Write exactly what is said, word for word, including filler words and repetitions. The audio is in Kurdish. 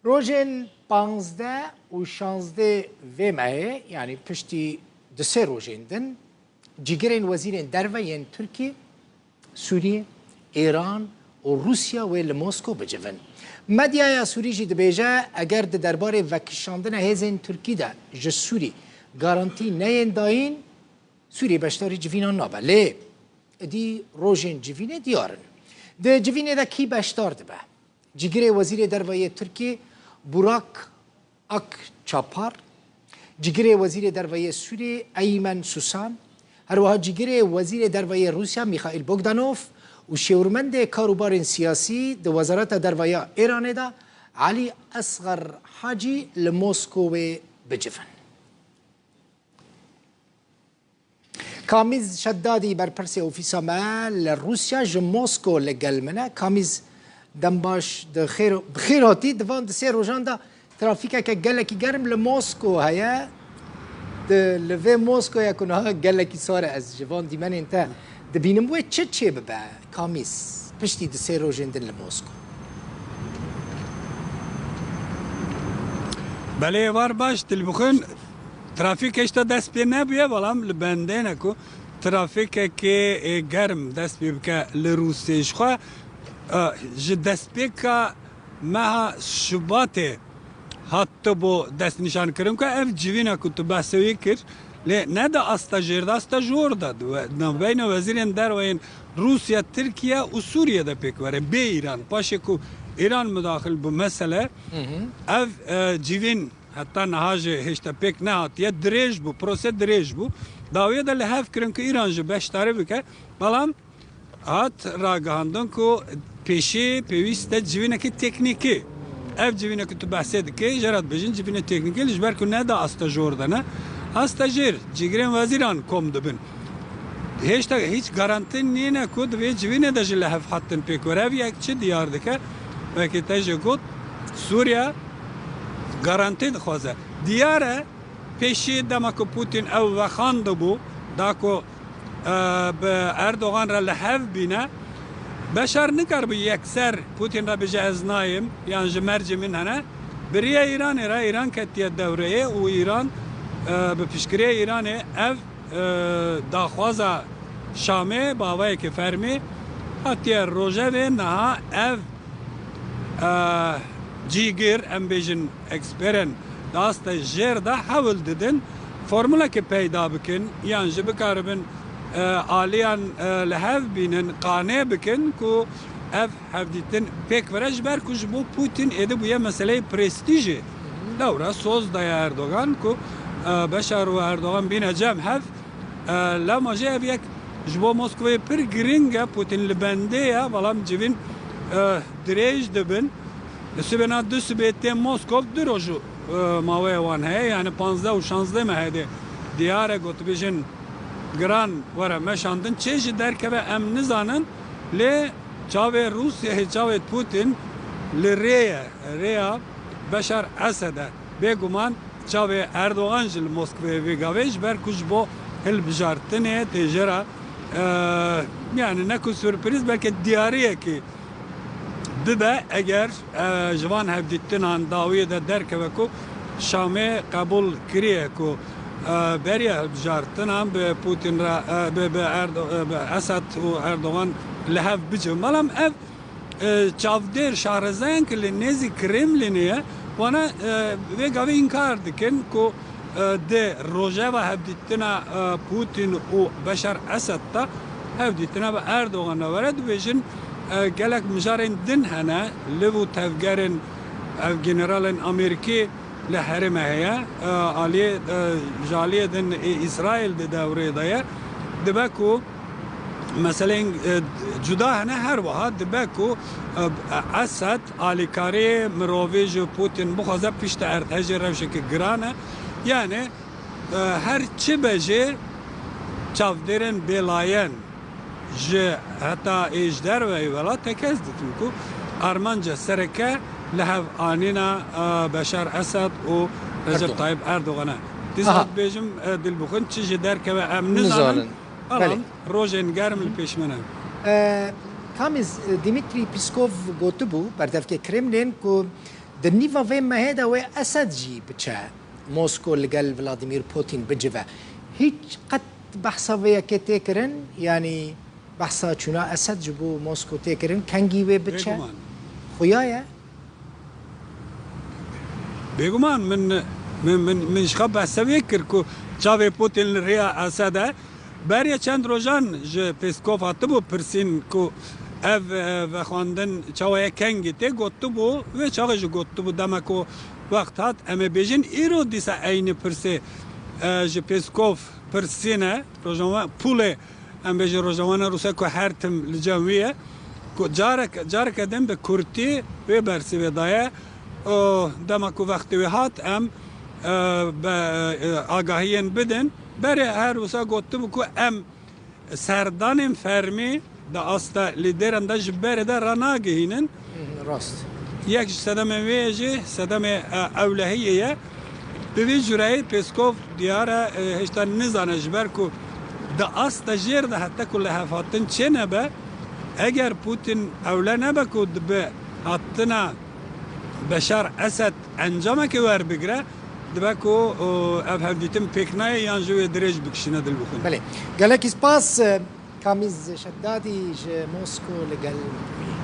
Rojên panzdeh û şazdeh vê mehê, yanî piştî du sê rojên din, cîgirên wezîrên derve yên Tirkî, Sûriyê, Îran û Rûsya wê li Mosko bicivin. Medyaya Sûrî jî dibêje, eger di derbarê vekişandina hêzên Tirkî de ji Sûrî garantî neyên dayîn, Sûrî beşdarî civînan nabe. Lê êdî rojên civînê diyar in. Di civînê de kî beşdar dibe? Cîgirê Wezîrê Derve yê Tirkî Burak Akçapar, cîgirê Wezîrê Derve yê Sûrî Eymen Susan, herwiha cîgirê Wezîrê Derve yê Rûsya Mîxaîl Bogdanov û şêwirmendê karûbarên siyasî di Wezareta Derve ya Îranê de Elî Esxer Hacî li Moskowê bicivin. Kamîz Şeddadî, berpirsê ofîsa me li Rûsya, ji Mosko li gel min e. Kamîz, dem baş, di xêr, bi xêr hatî. Di van di sê rojan de trafîkeke gelekî germ li Mosko heye. Di, li vê Moskoya ku niha gelekî sar e, ez ji van dîmenên te dibînim. Wê çi çêbibe, Kamîz, piştî di sê rojên din li Mosko? Belê, êvar baş, Dilbixwîn. Trafîk hêşta dest pê nebûye, belam li bendê ne ku trafîkekê, ê, germ dest pê bike li Rûsiyê. Ji xwe, e, ji destpêka meha Şubatê hatibû destnîşankirin ku ev civîna ku tu behsê wî kir, lê ne di asta jêr de, asta jor de, di we-, navbeyna wezîrên derve yên Rûsya, Tirkiye û Sûriye de pêk were, bê Îran. Paşê ku Îran midaxil bû mesele, Hı hı. ev, e, civîn heta niha jî hêşta pêk nehatiye, dirêj bû, prose dirêj bû. Dawiyê de li hev kirin ku Îran jî beşdarî bike, belam hat ragihandin ku pêşî pêwîst e civînekî teknîkî. Ev civînekî tu behsê dikê, jê re dibêjin civînê teknîkî, ji ber ku ne di asta jor de ne, asta jêr, cîgirên wezîran kom dibin. Hêşta hîç garantî nîne ku di vê civînê de jî li hev hatin pêk were. Ev yek çi diyar dike? Wekî te jî got, Sûriye garantî dixwaze. Diyar e, pêşî dema ku Putin ew vexandibû, da ku, e, bi Erdogan re li hev bîne, Beşar nikaribû yekser Putin re bêje, "Ez nayêm," yan ji mercê min hene. Bi rêya Îranê re, Îran ketiye dewreyê û Îran, e, bi piştgiriya Îranê ev e, daxwaza Şamê bi awayekî fermî hatiye rojevê. Niha ev, e, cîgir, em bêjin eksperên di asta jêr de hewl didin formulekê peyda bikin, yan jî bikaribin, e, aliyan, e, li hev bînin, qane bikin ku ev hevdîtin pêk were, ji ber ku ji bo Putin êdî bûye meseleyê prestîjê. Lewra soz daye Erdogan ku, e, Beşar û Erdogan bîne cem hev, e, lema jî ev yek ji bo Moskovayê pir giring e. Putin li bendê ye, belam civîn, e, dirêj dibin. Li sibê na du sibê tê Moskov, du roj, e, maweya wan heye, yani panzdeh û şazdeh mehê de diyar e, gotibêjin giran were meşandin. Çê jî derkeve em nizanin, lê çavê Rûsyayê, çavê Putin li rê ye, rêya Beşar Esed e. Bêguman çavê Erdogan jî li Moskvayê vê gavê, ji ber ku ji bo hilbijartinê tê jê re, e, yani ne ku surprîz, belkî diyariyekî bibe, eger, e, ji van hevdîtinan dawiyê de derkeve ku Şamê qebûl kiriye ku, e, beriya hilbijartinan bi Putin re, e, bi, bi Erdo-, e, bi Esed û Erdogan li hev bicivin. Belam ev, e, çavdêr, şarezeyan ku li nêzî Kremlînê ye, wana, e, vê gavê înkar dikin ku, e, di rojeva hevdîtina, e, Putin û Beşar Esed de hevdîtina bi Erdogan re were. Dibêjin, e, gelek mijarên din hene, liv û tevgerên ev generalên Amerîkî li herêmê heye, e, aliyê, e, ji aliyê din ê Îsraîl di dewrê de ye. Dibe ku meseleyên, e, cuda hene, her wiha dibe ku, e, Esed alîkariyê mirovî ji Putin bixwaze pişt erde, jê rewşeke giran e. Yani, e, her çi be jî çavdêrên bêlayen ji heta ê ji derveyî welat tekez dikin ku armanca sereke li hev anîna, e, Beşar Esed û Recep Erdogan. Tayyip Erdogan e. Dîsa Aha. dibêjim, e, Dilbixwin çi ji derkeve em nizanin. Nizanin. Belam Belê. rojên germ li pêş me ne. E, Kamîz, e, Dimitrî Pîskov gotibû, berdevkê Kremlin, ku Di nîva vê mehê de wê Esed jî biçe Mosko li gel Vladimir Putin bicive. Hiç qet behsa vê yekê tê kirin? Yanî behsa çûna Esed ji bo Mosko tê kirin, kengî wê biçe? Bêguman. Xuya ye? Bêguman min, min, min, min ji xwe behse wê kir ku çavê Putin li rêya Esed e. Berê çend rojan ji Peskov hatibû pirsîn ku ev, e, vexwendin çawa ye, kengî tê, gotibû, wê çaxê jî gotibû, dema ku wext hat, em ê bêjin, îro dîsa eynî pirsê, e, ji Peskov pirsîne, rojnamevan Pulê, em bêjin, rojnamevan Rûsê ku her tim li cem wî ye, ku carek, careke din bi kurtî wê bersivê daye. Û dema ku wextê wê hat, em, e, be, e, agahiyên bidin. Berê her wisa gotibû ku em serdanên fermî di asta lîderan de ji berê de ranagihînin. Hı hı, rast. Yek ji sedemên wê jî sedemê, e, ewlehiyê ye. Bi vî cureyî Peskov diyar e, e, hêşta nizane, ji ber ku di asta jêr de heta ku lihevhatin çênebe, eger Putin ewle nebe ku dibe hatina Beşar Esed encamekê werbigire, dibe ku, o, ev hevdîtin pêk nayê yan jî wê dirêj bikişîne dil bixwin. Belê. Gelekî spas, e, Kamiz Şeddadî ji Mosko li gel me bûyî.